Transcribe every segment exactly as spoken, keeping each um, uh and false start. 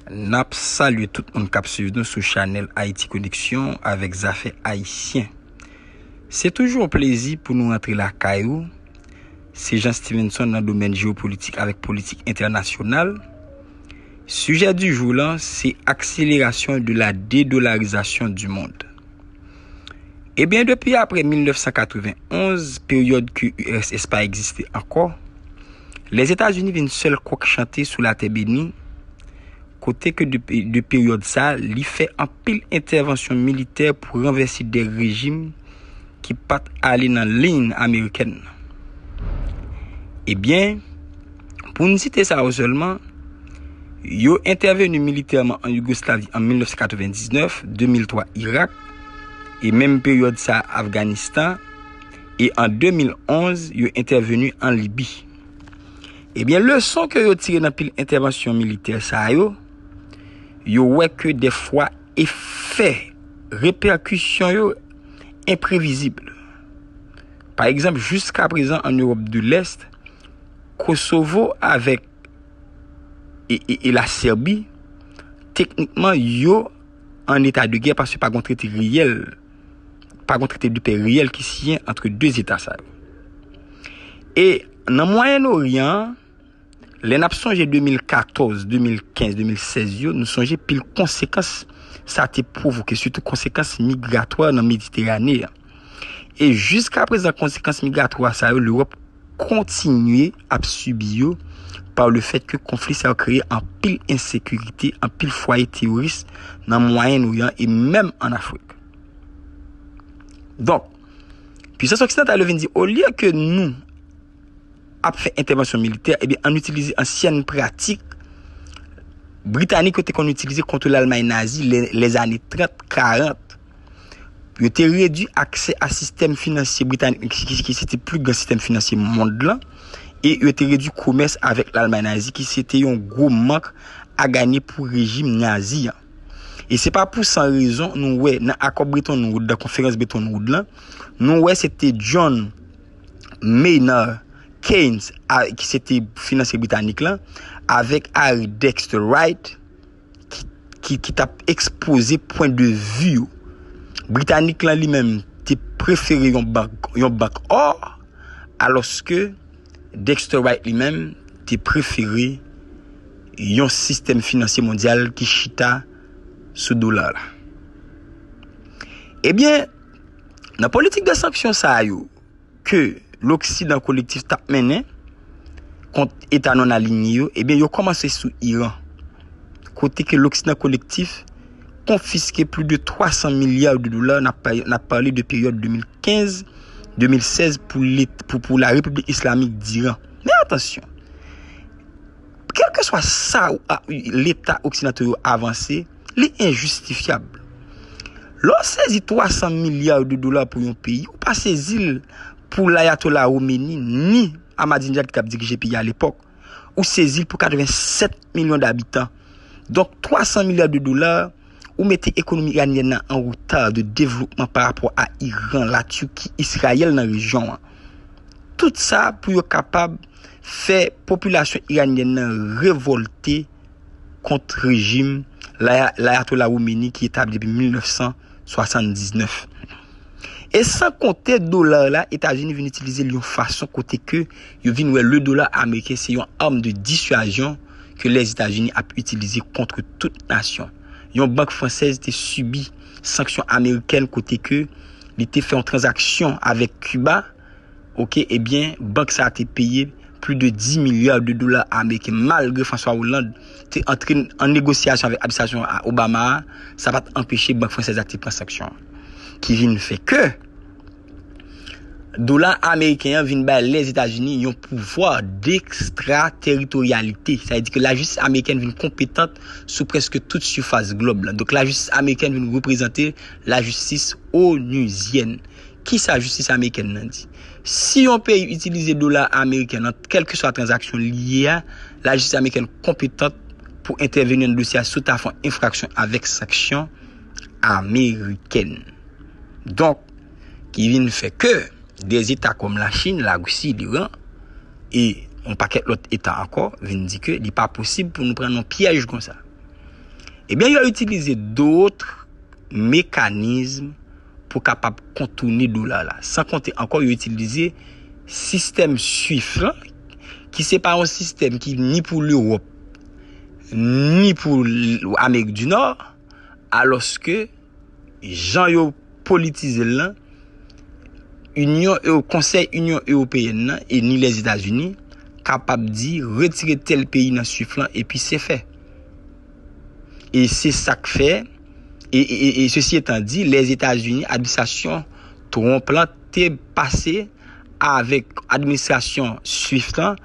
N ap salye tout moun k ap swiv nou sou chanèl Ayiti Koneksyon avèk Zafè Ayisyen. Se toujou yon plezi pou nou rantre lakay ou. Se Jean Stevenson nan domèn jewopolitik avèk politik entènasyonal. Sijè di jou lan, se accélération de la dédollarisation du monde. Ebyen, depi apre mil nèf san katrevenn onz, peryòd ke U R S S pa egziste ankò, Lèzetazini vin sèl kòk chante sou latè beni, kote ke de, de peryòd sa, li fè anpil entèvansyon militè pou ranvèse de rejim ki pa t ale nan liy amerikèn nan. Ebyen, pou n site sa yo sèlman, yo entèveni militèman an Yougoslavi an mil nèf san katrevendiznèf, de mil twa Irak, e menm peryòd sa Afganistan, e an de mil onz, yo entèveni an Libi. Ebyen, leson ke yo tire nan pil entèvansyon militè sa yo, yo wè ke dèfwa efè, repèkisyon yo enprevizib. Pa egzanp, jiskaprezan an Ewòp de Lès, Kosovo avèk e, e, e la Sèbi, teknikman, yo an eta de gè paske pa gen trete reyèl, pa gen trete de pè reyèl ki siyen ant de eta sa yo. E nan Mwayen Oryan an, lè n ap sonje de mil katòz, de mil kenz, de mil sèz yo, nou sonje pil konsekans sa te pwovoke, sitou konsekans migratwa nan Mediterane an. E jiskaprezan, konsekans migratwa sa yo, Lewòp kontinye ap sibi yo pa le fèt ke konfli sa yo kreye anpil ensekirite, anpil fwaye teworis nan Mwayen Oryan e menm ann Afrik. Donk, pisans oksidantal yo vin di, olye ke nou ap fè entèvansyon militè, ebyen, ann itilize ansyèn pratik britanik yo te konn itilize kont Lalmay nazi lè, lèzane trant, karant. Yo te redui aksè a sistèm finansye britanik, ki, ki, ki se te pli gran sistèm finansye mond lan, e yo te redui komès avèk Lalmay nazi, ki se te yon gwo mank a ganye pou rejim nazi an. E se pa pou san rezon nou wè nan akò Bretton Woods, nan konferans Bretton Woods lan, nou wè se te John Maynard Keynes, a, ki se te finansye britanik lan, avèk Harry Dexter Wright, ki, ki, ki t ap ekspoze pwen de vi yo. Britanik lan li menm te prefere yon bank, yon bank ò, alòske Dexter Wright li menm te prefere yon sistèm finansye mondyal ki chita sou dola la. Ebyen, nan politik de sanksyon sa yo, ke Loksidan kolektif t ap mennen kont eta non alinye yo, ebyen, yo kòmanse sou Iran, kote ke Loksidan kolektif konfiske plis de twa san milya de dola, n ap pa-, n ap pale de peryòd de mil kenz, de mil sèz pou let-, pou, pou la Repiblik Islamik d'Iran. Men atansyon, kèlkeswa sa ou a, Leta oksidanto yo avanse, li enjistifyab. Lè w sezi twa san milya de dola pou yon peyi, ou pa sezi l pou Layatola Khomeini ni Ahmadinejad ki t ap dirije peyi a lepòk. Ou sezi l pou katrevennsèt milyon dabitan. Donk, twa san milya de dola, ou mete ekonomi iranyèn nan an reta de devlopman pa rapò a Iran, Latiki, Izrayèl nan rejyon an. Tout sa pou yo kapab fè popilasyon iranyèn nan revòlte kont rejim Laya-, Layatola Khomeini ki etabli depi mil nèf san swasanndiznèf. E san konte dola la, Etazini vin itilize l yon fason kote ke yo vin wè le dola ameriken se yon arme de dissuasion ke Lèzetazini ap itilize kont tout nasyon. Yon bank fransèz te sibi sanksyon amerikèn kote ke li te fè yon tranzaksyon avèk Kiba, oke, ebyen, bank sa a te peye plis de dis milya de dola ameriken, malgre François Hollande te antre an negosyasyon avèk administrasyon a Obama a, sa pa t anpeche bank fransèz la te pran sanksyon an, ki vin fè ke dola ameriken an vin bay Lèzetazini yon pouvwa dekstrateritoryalite. Sa vle di ke lajistis amerikèn vin konpetant sou prèske tout sifas glòb la. Donk, lajistis amerikèn vin reprezante lajistis onuzyèn. Kisa jistis amerikèn nan di? Si yon peyi itilize dola ameriken nan kèlkeswa tranzaksyon li ye a, lajistis amerikèn konpetant pou entèveni nan dosye a sou tafon enfraksyon avèk sanksyon amerikèn. Donk, ki vin fè ke de eta kòm Lachin, Larisi, Liran, e yon pakèt lòt eta ankò vin di ke li pa posib pou nou pran nan pyèj konsa. Ebyen, yo itilize dòt mekanizm pou kapab kontoune dola la. San konte ankò, yo itilize sistèm SWIFT lan, ki se pa yon sistèm ki ni pou Lewòp, ni pou l- Amerik di Nò, alòske jan yo politize l lan, Inyon Ewo- Konsèy Inyon Ewopeyèn nan e ni Lèzetazini kapab di retire tèl peyi nan SWIFT lan epi se fè. E se sa k fè, e, e, e, e sesi etan di, Lèzetazini, administrasyon Trump lan te pase avèk administrasyon SWIFT lan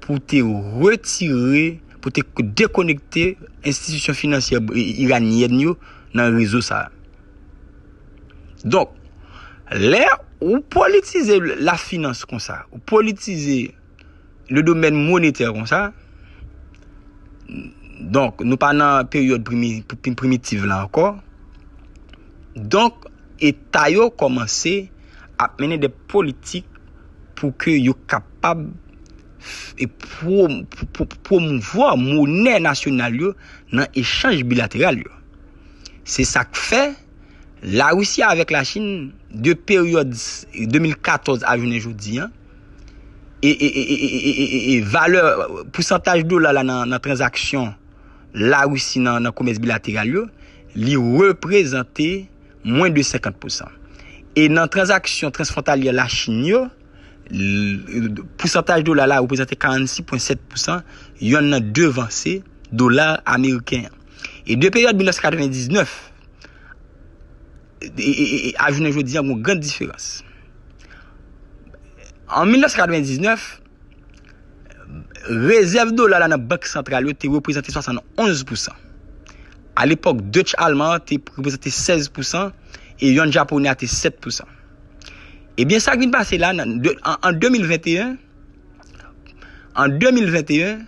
pou te retire, pou te dekonekte enstitisyon finansyè iranyèn yo nan rezo sa a. Donk, lè ou politize lafinans konsa, ou politize le domèn monetè konsa, donk, nou pa nan peryòd primi- pri- primitiv la ankò. Donk, eta yo kòmanse ap mennen de politik pou ke yo kapab e pwo- pwo- pwomouvwa monè nasyonal yo nan echanj bilateral yo. Se sa k fè Larisi avèk Lachin, de peryòd de mil katòz a jounen jodi an, e, e, e, e, e, e, e, e valè, pousantaj dola la nan, nan tranzaksyon Larisi nan, nan komès bilateral yo, li reprezante mwen de senkant pousan. E nan tranzaksyon transfwontalyè Lachin yo, l- pousantaj dola la reprezante karannsis pwen sèt pousan, yonn nan devanse dola ameriken an. E de peryòd mil nèf san katrevendiznèf e, e, e, e, a jounen jodi an, gen yon gran diferans. An mil nèf san katrevendiznèf, rezèv dola la nan bank santral yo te reprezante swasannonz pousan. Alepòk, Dutch alman an te reprezante sèz pousan e yonn japonè a te sèt pousan. Ebyen, sa k vin pase la, nan, de, an, an de mil venteyen, an de mil venteyen,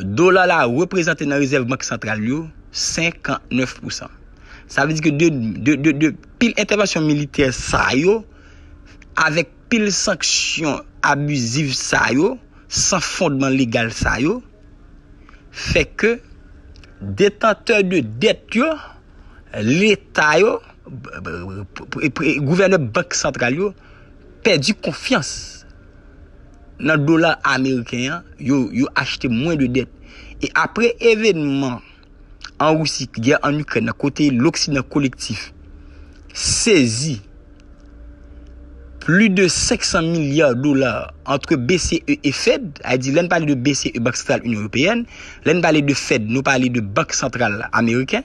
dola la reprezante nan rezèv bank santral yo senkantnèf pousan. Sa vle di ke de, de, de, de pil entèvansyon militè sa yo, avèk pil sanksyon abiziv sa yo, san fondman legal sa yo, fè ke detantè de dèt yo, leta yo, gouvènè bank santral yo, pèdi konfyans nan dola ameriken an, yo, yo achte mwen de dèt. E apre evènman an Risi, gè an Ikrèn nan, kote loksidan kolektif sezi plis de senk san milya dola ant B C E e Fed, sa vle di, lè n pale de B C E, Bank Santral Inyon Ewopeyèn, lè n pale de Fed, nou pale de Bank Santral Ameriken,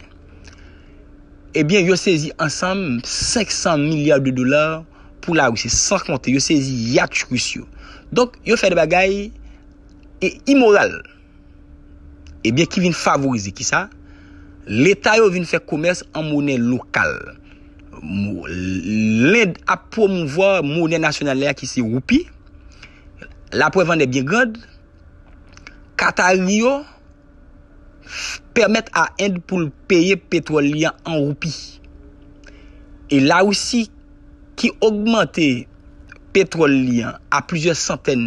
ebyen, yo sezi ansanm senk san milya de dola pou Larisi, san konte, yo sezi yach ris yo. Donk, yo fè de bagay e imoral. Ebyen, ki vin favorize kisa? Leta yo vin fè komès an monè lokal. Mo- Lend ap pwomouvwa monè nasyonal la ki se woupi. La preuve en est bien grande, Katari yo pèmèt a End pou l peye petwòl li an an woupi. E Larisi ki ogmante petwòl li an a plizyè santèn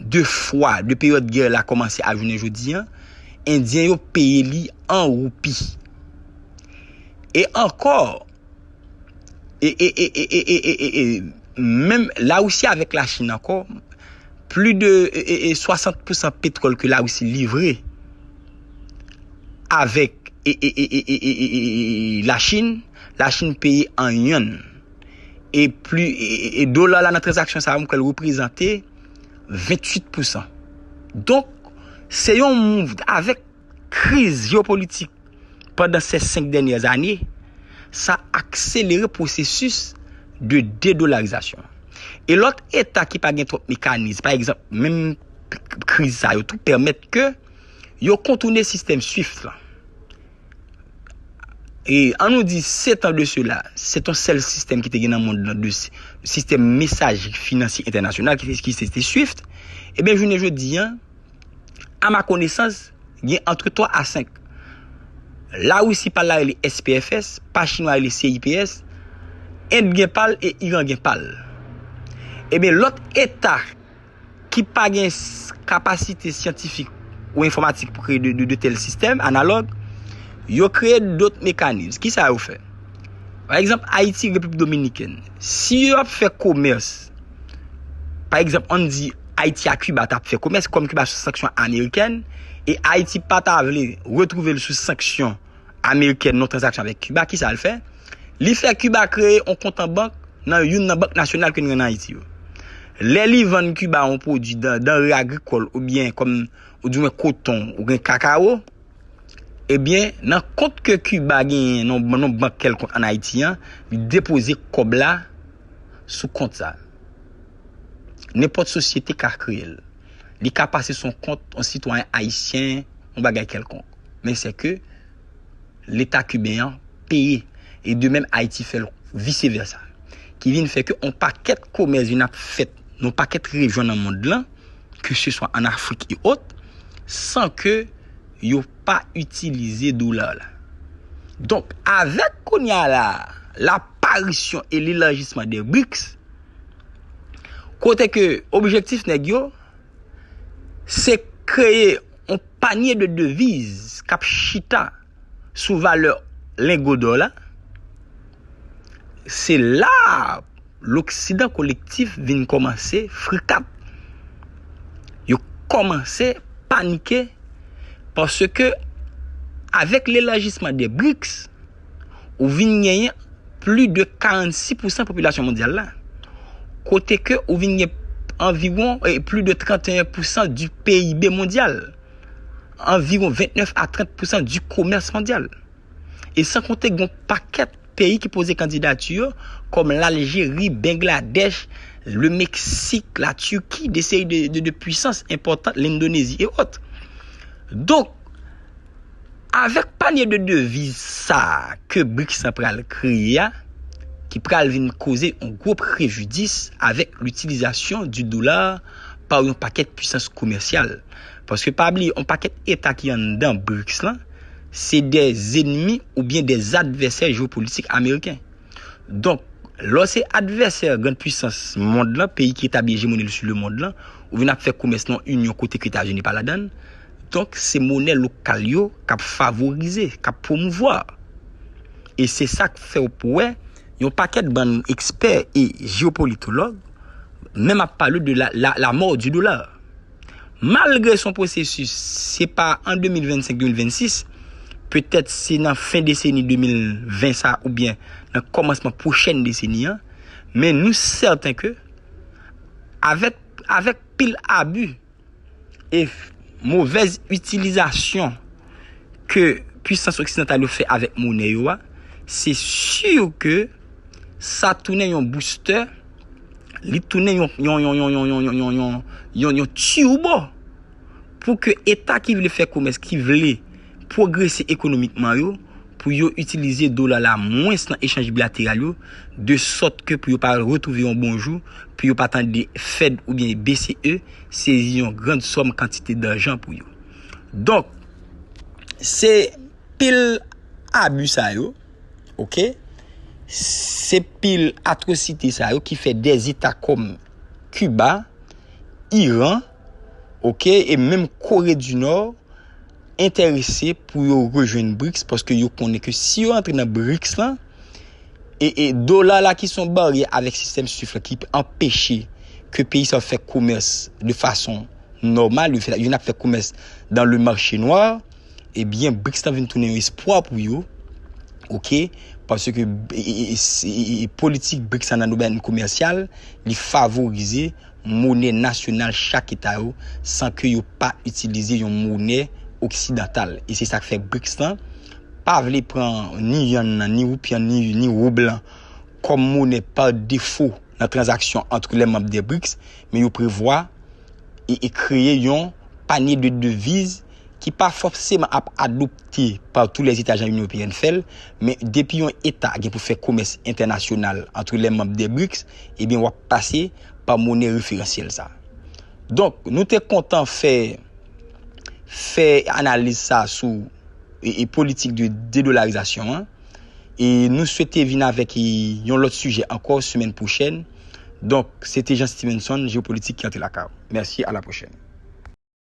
de fwa de peryòd gè la kòmanse a jounen jodi an, Endyen yo peye li an woupi. E ankò, e, e, e, e, e, e, e, e, menm Larisi avèk Lachin ankò, plis de e, e, e, swasant pousan petwòl ke Larisi livre avèk e, e, e, e, e, e, e, e, e, Lachin, Lachin peye an yonn. E pli, e, e, e dola la nan tranzaksyon sa yo, m kwè l reprezante venntuit pousan. Donk, se yon mouv avèk kriz jewopolitik pandan se senk dènyè ane, sa akselere pwosesis de dedolarizasyon. E lòt eta ki pa gen twòp mekanis, pa egzanp, menm k- kriz sa yo tou pèmèt ke yo kontoune sistèm SWIFT lan. E an nou di, sèt an de sela, se t yon sèl sistèm ki te gen nan mond lan, de s- sistèm mesaj finansye entènasyonal ki, ki se te SWIFT. Ebyen, jounen jodi an, a ma konesans, gen antre twa a senk. Larisi pa l la rele S P F S, pa chinwa rele C I P S, End gen pa l e Iran gen pa l. Ebyen, lòt eta ki pa gen s- kapasite syantifik ou enfòmatik pou kreye de, de, de tèl sistèm analòg, Yo kreye dòt mekanizm. Kisa yo fè? Pa egzanp, Ayiti, Repiblik Dominikèn. Si yo ap fè komès, pa egzanp, ann di Ayiti a Kiba t ap fè komès, kòm Kiba sou sanksyon amerikèn, e Ayiti pa ta vle retwouve l sou sanksyon amerikèn nan tranzaksyon avèk Kiba, kisa l fè? Li fè Kiba kreye yon kont an bank nan youn nan bank nasyonal ke n gen an Ayiti yo. Lè li vann Kiba yon pwodui dan, danre agrikòl oubyen kòm, oudimwen koton oubyen kakawo, ebyen, nan kont ke Kiba genyen nan, nan bank kèlkonk an Ayiti an, li depoze kòb la sou kont sa. Nenpòt sosyete ka kreye l. Li ka pase sou yon kont yon sitwayen ayisyen, yon bagay kèlkonk. Men se ke Leta kiben an peye. E de menm Ayiti fè l, vise vèsa. Ki vin fè ke yon pakèt komès vin ap fèt nan yon pakèt rejyon nan mond lan, ke se swa an Afrik e ot, san ke yo pa itilize dola la. Donk, avèk kounye a la, laparisyon e lelajisman de brics, kote ke objektif nèg yo, se kreye yon panye de deviz k ap chita sou valè lengo dò la, se la Loksidan kolektif vin kòmanse frikat. Yo kòmanse panike paske avèk lelajisman de brics, ou vin genyen plis de karannsis pousan popilasyon mondyal la. Kote ke ou vin gen anviwon, eh, plis de tranteyen pousan di P I B mondyal. Anviwon ventnèf a trant pousan di komès mondyal. E san konte gen yon pakèt peyi ki poze kandidati yo, kòm Laljeri, Bangladèch, le Meksik, la Tiki, de seri de, de, de pwisans enpòtan, Lendonezi e ot. Donk, avèk panye de deviz sa a ke brics lan pral kreye a, ki pral vin koze yon gwo prejidis avèk litilizasyon di dola pa yon pakèt pwisans komèsyal. Paske pa bliye, yon pakèt eta ki anndan brics lan, se de zenmi oubyen de advèsè jewopolitik ameriken. Donk, lè w se advèsè grann pwisans mond lan, peyi ki etabli ejemoni l sou lemond lan, ou vin ap fè komès nan inyon kote ke Etazini pa ladan l, donk, se monè lokal yo k ap favorize, k ap pwomouvwa. E se sa k fè w wè yon pakèt bann ekspè e jewopolitològ menm ap pale de la, la, la mort du dollar. Malgre se yon pwosesis, se pa an de mil vennsenk, de mil vennsis, petèt se nan fen deseni de mil ven sa oubyen nan kòmansman pwochèn deseni an, men nou sèten ke avèk, avèk pil abi e movèz itilizasyon ke pwisans oksidantal yo fè avèk monè yo a, se si ke sa tounen yon boustè, li tounen yon, yon, yon, yon, yon, yon, yon, yon, yon, yon, yon tiyoubò pou ke eta ki vle fè komès, ki vle pwogrese ekonomikman yo, pou yo itilize dola la mwens nan echanj bilateral yo, de sòt ke pou yo pa retwouve yon bon jou, pou yo pa tande Fed oubyen B C E sezi yon grann sòm kantite dajan pou yo. Donk, se pil abi sa yo, oke? Se pil atwosite sa yo ki fè de eta kòm Kiba, Iran, oke, e menm Kore di Nò enterese pou yo rejwenn brics, paske yo konnen ke si yo antre nan brics lan, e, e dola la ki se yon baryè avèk sistèm SWIFT la ki anpeche ke peyi sa yo fè komès de fason nòmal, yo fè, yo n ap fè komès dans le marché noir, ebyen, brics lan vin tounen yon espwa pou yo, oke? Paske, e, e, e, e, e, politik brics lan nan domèn komèsyal, li favorize monè nasyonal chak eta yo, san ke yo pa itilize yon monè oksidantal. E se sa k fè brics lan pa vle pran ni yàn nan, ni woupi an, ni, ni woub lan kòm monè pa defo nan tranzaksyon ant lè manm de brics, men yo prevwa e, e kreye yon panye de deviz ki pa fòseman ap adopte pa tous les États jan Inyon Ewopeyen fè l, men depi yon eta gen pou fè komès entènasyonal ant lè manm de brics, ebyen w ap pase pa monè referansyèl sa. Donk, nou te kontan fè, fè analiz sa sou e, e politik de dedolarizasyon an. E nou swete vin avèk, e, yon lòt sijè ankò semèn pwochèn. Donk, se te Jean Stevenson, Jewopolitik, ki antre lakay ou. Mèsi, a la pwochèn.